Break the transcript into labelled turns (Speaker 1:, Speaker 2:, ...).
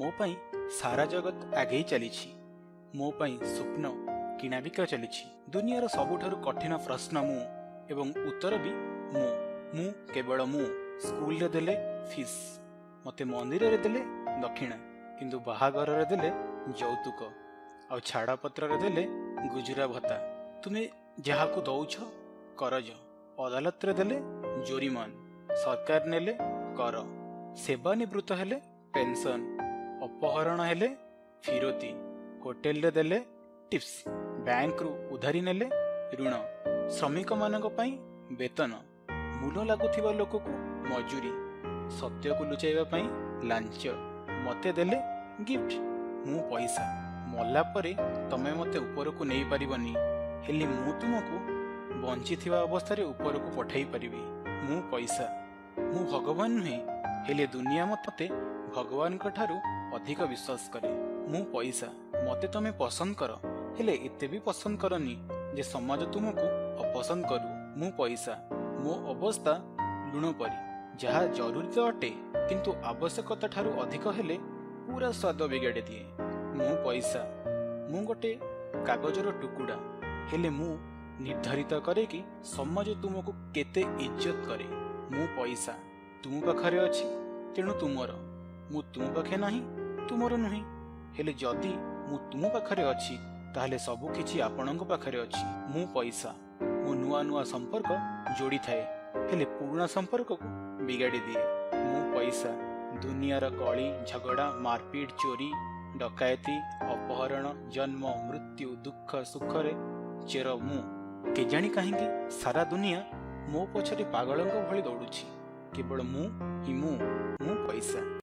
Speaker 1: ମୋ ପାଇଁ ସାରା ଜଗତ ଆଗେଇ ଚାଲିଛି। ମୋ ପାଇଁ ସ୍ୱପ୍ନ କିଣାବିକା ଚାଲିଛି। ଦୁନିଆର ସବୁଠାରୁ କଠିନ ପ୍ରଶ୍ନ ମୁଁ ଏବଂ ଉତ୍ତର ବି ମୁଁ। ମୁଁ, କେବଳ ମୁଁ। ସ୍କୁଲରେ ଦେଲେ ଫିସ୍, ମୋତେ ମନ୍ଦିରରେ ଦେଲେ ଦକ୍ଷିଣା, କିନ୍ତୁ ବାହାଘରରେ ଦେଲେ ଯୌତୁକ, ଆଉ ଛାଡ଼ପତ୍ରରେ ଦେଲେ ଗୁଜୁରା ଭତ୍ତା। ତୁମେ ଯାହାକୁ ଦଉଛ କରଜ, ଅଦାଲତରେ ଦେଲେ ଜୋରିମାନ, ସରକାର ନେଲେ କର, ସେବାନିବୃତ୍ତ ହେଲେ ପେନସନ, ଅପହରଣ ହେଲେ ଫିରତି, ହୋଟେଲରେ ଦେଲେ ଟିପ୍ସ, ବ୍ୟାଙ୍କରୁ ଉଧାରି ନେଲେ ଋଣ, ଶ୍ରମିକମାନଙ୍କ ପାଇଁ ବେତନ, ମୂଲ ଲାଗୁଥିବା ଲୋକକୁ ମଜୁରୀ, ସତ୍ୟକୁ ଲୁଚାଇବା ପାଇଁ ଲାଞ୍ଚ, ମୋତେ ଦେଲେ ଗିଫ୍ଟ। ମୁଁ ପଇସା। ମଲା ପରେ ତମେ ମୋତେ ଉପରକୁ ନେଇପାରିବନି, ହେଲେ ମୁଁ ତୁମକୁ ବଞ୍ଚିଥିବା ଅବସ୍ଥାରେ ଉପରକୁ ପଠାଇ ପାରିବି। ମୁଁ ପଇସା। ମୁଁ ଭଗବାନ ନୁହେଁ, ହେଲେ ଦୁନିଆ ମୋତେ ଭଗବାନଙ୍କ ଠାରୁ ଅଧିକ ବିଶ୍ୱାସ କରେ। ମୁଁ ପଇସା। ମୋତେ ତମେ ପସନ୍ଦ କର, ହେଲେ ଏତେ ବି ପସନ୍ଦ କରନି ଯେ ସମାଜ ତୁମକୁ ଅପସନ୍ଦ କରୁ। ମୁଁ ପଇସା। ମୋ ଅବସ୍ଥା ଲୁଣ ପରି, ଯାହା ଜରୁରୀ ତ ଅଟେ, କିନ୍ତୁ ଆବଶ୍ୟକତା ଠାରୁ ଅଧିକ ହେଲେ ପୁରା ସ୍ୱାଦ ବିଗାଡ଼ି ଦିଏ। ମୁଁ ପଇସା। ମୁଁ ଗୋଟେ କାଗଜର ଟୁକୁଡ଼ା, ହେଲେ ମୁଁ ନିର୍ଦ୍ଧାରିତ କରେ କି ସମାଜ ତୁମକୁ କେତେ ଇଜ୍ଜତ କରେ। ମୁଁ ପଇସା। ତୁମ ପାଖରେ ଅଛି, ତେଣୁ ତୁମର। ମୁଁ ତୁମ ପାଖେ ନାହିଁ, ତୁମର ନୁହେଁ। ହେଲେ ଯଦି ମୁଁ ତୁମ ପାଖରେ ଅଛି, ତାହେଲେ ସବୁ କିଛି ଆପଣଙ୍କ ପାଖରେ ଅଛି। ମୁଁ ପଇସା। ମୁଁ ନୂଆ ନୂଆ ସମ୍ପର୍କ ଯୋଡ଼ିଥାଏ, ହେଲେ ପୁରୁଣା ସମ୍ପର୍କକୁ ବିଗାଡ଼ି ଦିଏ। ମୁଁ ପଇସା। ଦୁନିଆର କଳି ଝଗଡ଼ା, ମାରପିଟ, ଚୋରି, ଡକାୟତି, ଅପହରଣ, ଜନ୍ମ, ମୃତ୍ୟୁ, ଦୁଃଖ ସୁଖରେ ଚେର ମୁଁ। କେଜାଣି କାହିଁକି ସାରା ଦୁନିଆ ମୋ ପଛରେ ପାଗଳଙ୍କ ଭଳି ଦୌଡୁଛି। କେବଳ ମୁଁ ହିଁ ମୁଁ। ମୁଁ ପଇସା।